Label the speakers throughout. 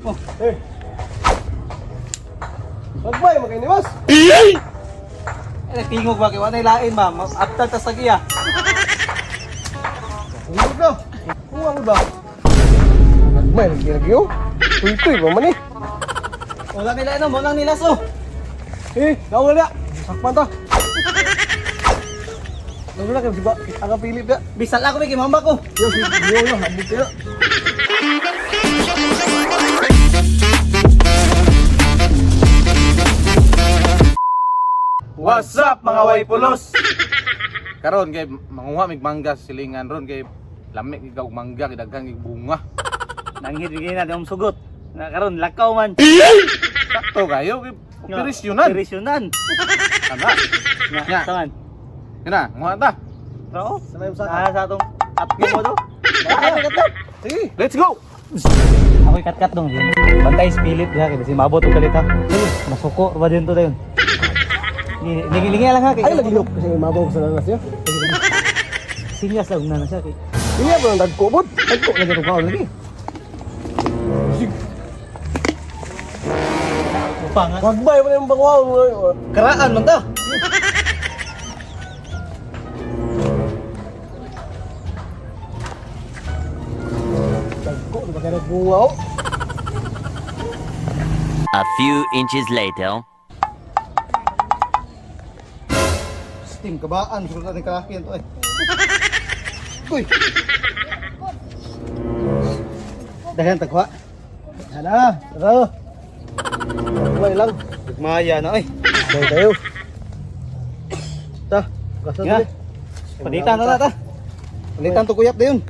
Speaker 1: Oh,
Speaker 2: Eh. Magbay, makiniwas.
Speaker 1: eh, nagtingog ba kay wala lain ba? After tas tagiya.
Speaker 2: Tingog na. Kuha mo ba? Magbay, lagi-lagi oh. Tuy-tuy ba man eh.
Speaker 1: Wala nila ano, wala nila so.
Speaker 2: Eh, nawala na. Sakpan ta. Nawala ka, diba? Ang Philip na.
Speaker 1: Bisal ako may gimamba ko.
Speaker 2: Yo, si yo, yo, habog kayo.
Speaker 3: What's up mga waypulos? Karon kay manguha mig mangga sa silingan ron kay lami gid og mangga kay daghan gid bunga.
Speaker 1: Nanghid bigay na di sugot. Na karon lakaw man.
Speaker 3: Sakto kayo kay operasyonan.
Speaker 1: Operasyonan.
Speaker 3: Ana.
Speaker 1: Nga,
Speaker 3: Nga.
Speaker 1: saman.
Speaker 3: Kana, nguha ta.
Speaker 1: Trao.
Speaker 2: Sa may usaka.
Speaker 1: Ah, sa atong atlo mo to. Kat-kat.
Speaker 2: Sige.
Speaker 3: Let's go.
Speaker 1: Ako'y kat-kat dong. Bantay spilit ha kay basi maabot og kalit ha. Masuko ba din to dayon. Nigilingi lang ha kay.
Speaker 2: Ay, lagi lok. Kasi mabaw sa nanas niya.
Speaker 1: Sinyas lang na na siya kay.
Speaker 2: Hindi ba nang dagko, bod?
Speaker 1: Dagko lagi to kaon lagi. Upa nga.
Speaker 2: Magbay mo na yung bangwaw.
Speaker 1: Karaan man ta.
Speaker 2: Dagko, di ba kaya nagbunga oh?
Speaker 4: A few inches later.
Speaker 1: Steam kabaan siguro ni kalaki to eh. Uy. Daghan tagwa.
Speaker 2: Hala, tara. Magbay lang.
Speaker 1: Maya na oy.
Speaker 2: Bay kayo. Ta, gasa
Speaker 1: Nga.
Speaker 2: dali.
Speaker 1: Panitan na ta. Panitan to kuyap dayon.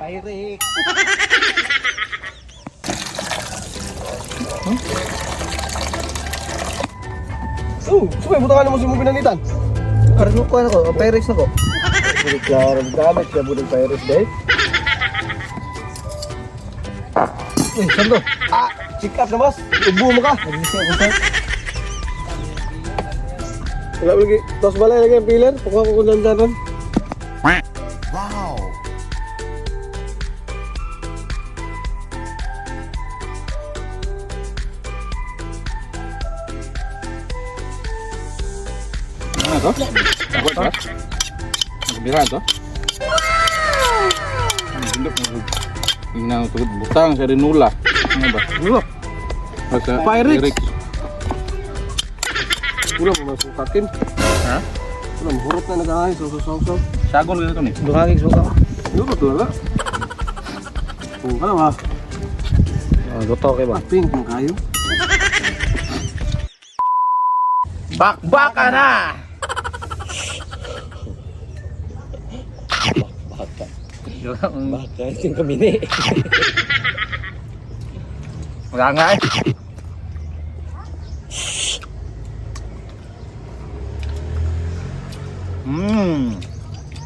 Speaker 1: Pairik.
Speaker 2: Oh, sumay butangan mo sa imong pinalitan.
Speaker 1: Karon ko na ko, Pyrex na ko.
Speaker 2: Bulig klaro, gamit siya bulig virus day.
Speaker 1: Uy, sando.
Speaker 2: Ah, check up na boss. Ubo mo ka.
Speaker 1: Naglisi ako sa.
Speaker 2: Wala lagi. Tos balay lagi ang pillar. Pakuha ko kung dandanan.
Speaker 3: Ano to? Ako to. Nagbira to. Ang bindok na Tingnan ko tugod butang sa rinula. Ano ba?
Speaker 2: Ano?
Speaker 3: Basta
Speaker 2: Pyrex. Wala mo masukatin.
Speaker 3: Ha?
Speaker 2: Wala mo hurot na nag-aay. So, so, so, so.
Speaker 3: Sagon gid to ni.
Speaker 1: Dungagig suka.
Speaker 2: Ano ba ito lala? Kung ka lang ha.
Speaker 1: Luto kay ba?
Speaker 2: Ah, pink mo kayo.
Speaker 3: Bakbaka na.
Speaker 5: Baka.
Speaker 3: Baka.
Speaker 5: Baka. Yung kami ni.
Speaker 3: Wala nga eh.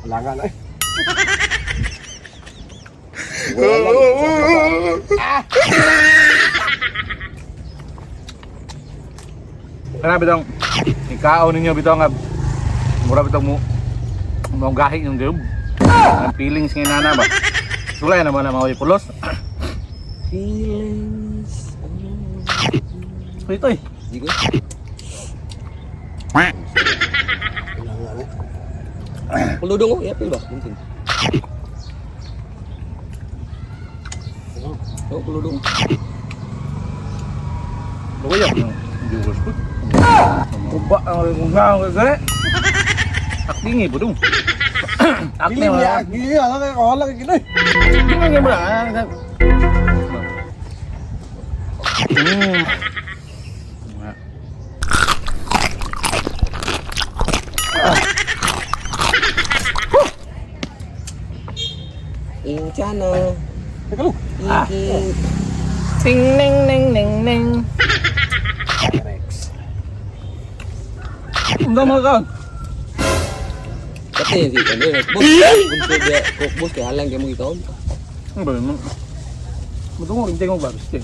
Speaker 2: Wala nga na eh.
Speaker 3: Kana bitong ikaon ninyo bitaw nga mura bitaw mo mo gahi yung gub. Ang feelings nga nana ba. Sulay naman na mga pulos.
Speaker 5: Feelings.
Speaker 1: Ito eh.
Speaker 5: Hindi ko.
Speaker 2: Wala nga na eh.
Speaker 5: Kuludong ko. Yapil ba? Bunting. Oh, kuludong.
Speaker 3: Luya yung viewers ko. Uba ang nga ang gani. Aktingi po dong.
Speaker 2: Dili niya. Dili niya. Wala kayo. Wala kayo kinoy.
Speaker 3: Tingnan mo na.
Speaker 5: Inchana.
Speaker 2: Teka lang.
Speaker 5: Iki.
Speaker 3: Ting ning ning ning ning.
Speaker 1: Unda mga kaon.
Speaker 5: Pati yung si Kano. Boss. Bunso dia. Kok boss. Kaya halang kayo mo ikaw.
Speaker 3: Ano ba yun? Matungog yung tingog ba? Sige.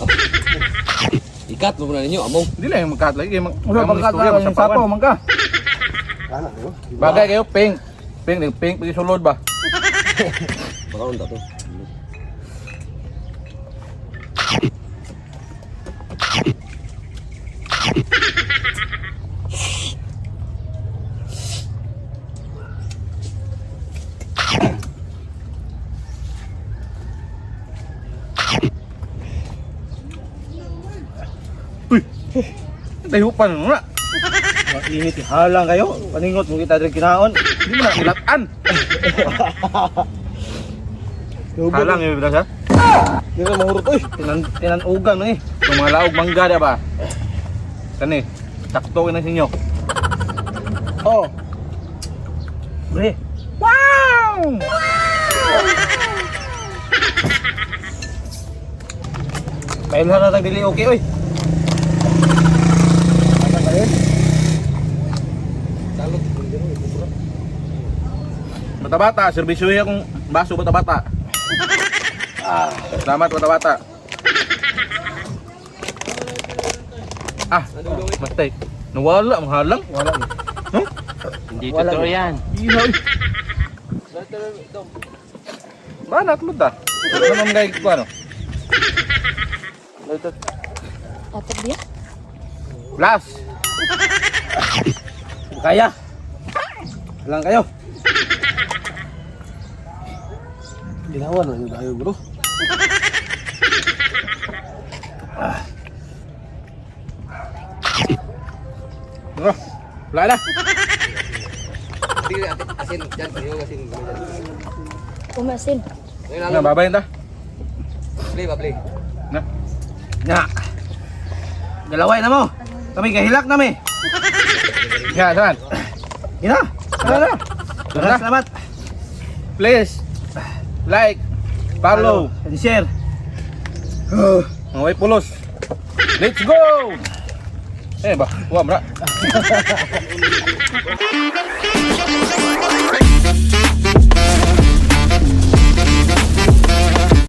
Speaker 5: Ikat mo na ninyo. Among.
Speaker 3: Hindi lang yung magkat lagi.
Speaker 1: Usa pangkat lang yung sapo man ka.
Speaker 2: Kana, di ba?
Speaker 3: Bagay kayo, pink. Pink, pink, pink sulod ba?
Speaker 5: Bakaon ta to.
Speaker 3: Tayo pa na.
Speaker 1: Mainit, halang kayo. Paningot mo kita diri kinaon.
Speaker 3: Hindi mo na nilatan. Halang yung bitaw siya.
Speaker 2: Di na mahurot oy.
Speaker 1: Tinanugan mo eh.
Speaker 3: Yung mga laog mangga di ba? Kani, sakto na sa inyo.
Speaker 2: Oh.
Speaker 1: Pre,
Speaker 3: Wow!
Speaker 1: pailhan na tag dili okay oy.
Speaker 3: Bata-bata, serbisyo akong baso bata-bata. Ah, salamat bata-bata. Ah, matay. Nawala ang halang.
Speaker 2: Wala ni.
Speaker 3: Huh?
Speaker 4: Hindi
Speaker 2: Wala
Speaker 4: totoo
Speaker 2: yun.
Speaker 4: yan.
Speaker 3: Ihaw. Banat mo ta. Ano man gay ko ano?
Speaker 6: Atag dia.
Speaker 3: Last.
Speaker 1: Kaya. Halang kayo.
Speaker 2: Ginawa na yun tayo bro.
Speaker 3: Ah, wala na.
Speaker 5: Hindi ate asin diyan pareho asin dyan.
Speaker 6: Umasin.
Speaker 5: Ngayon
Speaker 3: Na,
Speaker 5: lang.
Speaker 3: babay ta.
Speaker 5: Play ba play.
Speaker 3: Na.
Speaker 1: Na. Galaway na mo. Kami kahilak nami.
Speaker 3: Ya, saan?
Speaker 1: Ina.
Speaker 3: Tara na.
Speaker 1: Maraming salamat.
Speaker 3: Please like, follow,
Speaker 1: And share.
Speaker 3: mga way pulos. Let's go! Eh ba, wa mra.